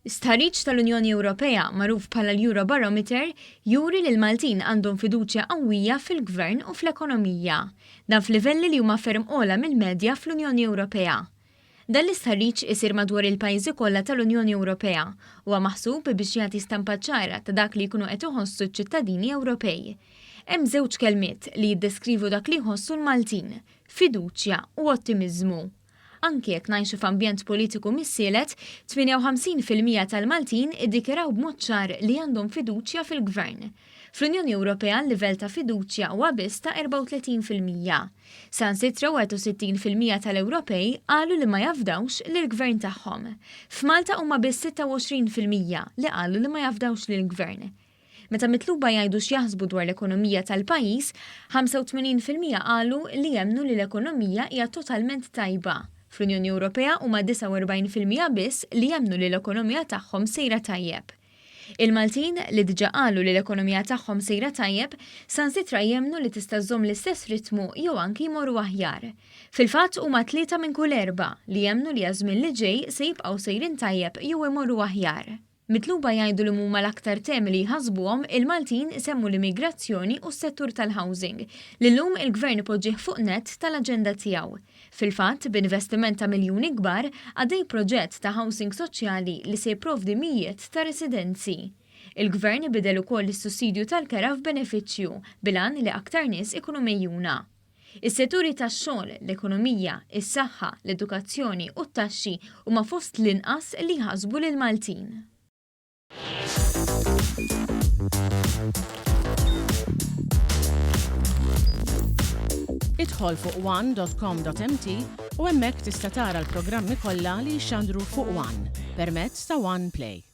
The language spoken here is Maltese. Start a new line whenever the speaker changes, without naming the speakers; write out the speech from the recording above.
Stħarriġ tal-Unjoni Ewropea, magħruf bħala l-Eurobarometer, juri li l-Maltin għandhom fiduċja qawwija fil-Gvern u fl-ekonomija. Dan f'livelli li huma ferm ogħla mill-medja fl-Unjoni Ewropea. Dan l-istħarriġ isir madwar il-pajjiżi kollha tal-Unjoni Ewropea. Huwa maħsub biex jagħti stampa ċara ta' dak li jkunu qed iħossu ċ-ċittadini Ewropej. Hemm żewġ kelmiet li jiddeskrivu dak li jħossu l-Maltin, fiduċja u ottimiżmu. Anki jekk ngħixu f'ambjent politiku missielet, 58% tal-Maltin iddikjaraw b'mod ċar li għandhom fiduċja fil-Gvern. Fl-Unjoni Ewropea l-livell ta' fiduċja huwa biss ta' 34%. Saħansitra 61% tal-Ewropej qalu li ma jafdawx lill-Gvern tagħhom. F'Malta huma biss 26% li qalu li ma jafdawx lill-Gvern. Meta mitluba jgħidu x'jaħsbu dwar l-ekonomija tal-pajjiż, 85% qalu li jemmnu li l-ekonomija hija totalment tajba. Fl-Unjoni Ewropea huma 49% biss li jemmnu li l-ekonomija tagħhom sejra tajjeb. Il-Maltin, li diġà qalu li l-ekonomija tagħhom sejra tajjeb, saħansitra jemmnu li tista' żżomm l-istess ritmu jew anki jmorru aħjar. Fil-fatt huma tlieta minn kull erbgħa li jemmnu li għaż-żmien li ġej se jibqgħu sejrin tajjeb jew imorru aħjar. Mitluba jgħidu li huma l-aktar temi li jħassbuhom, il-Maltin isemmu l-immigrazzjoni u s-settur tal-housing, li llum il-Gvern ipoġġih fuq nett tal-aġenda tiegħu. Fil-fatt, b'investiment ta' miljuni kbar, għaddej proġett ta' housing soċjali li se jipprovdi mijiet ta' residenzi. Il-Gvern bidel ukoll is-sussidju tal-kera f'benefiċċju, bil-għan li aktar nies ikunu megħjuna. Is-setturi tax-xogħol, l-ekonomija, is-saħħa, l-edukazzjoni u t-taxxi huma fost l-inqas li jħassbu lill-Maltin.
Idħol fuq one dot com dot mt u hemmhekk tista' tara l-programmi kollha li jixxandru fuq one permezz ta' One Play.